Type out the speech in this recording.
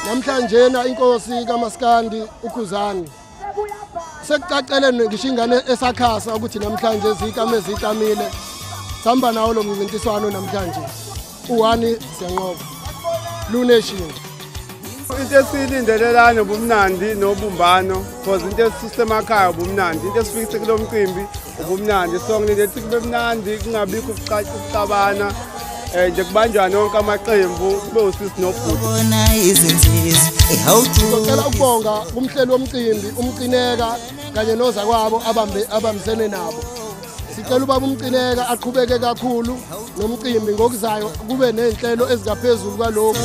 Namhlanje inkosi kaMaskandi uKhuzani sekucacele ngisho ingane esakhasa ukuthi namhlanje zikame zikamile sihamba nawo lo mncintiswano namhlanje u-1 siyanqoba Blue Nation. Into esiyilindelelane ubumnandi nobumbano, because into esisemakhaya ubumnandi, into esifikise kulo mcimbi ubumnandi. So ngilinde ukuthi kube mnandi, kungabikho ukuxabana, nje kubanjwane wonke amaqembu, kube usisi nobhuti. Ngicela ukubonga kumhleli womcimbi uMcineka kanye nozakwabo abambisene nabo. Sicela ubaba uMcineka aqhubeke kakhulu nomcimbi ngokuzayo, kube nezinhlelo ezingaphezulu kwalokhu.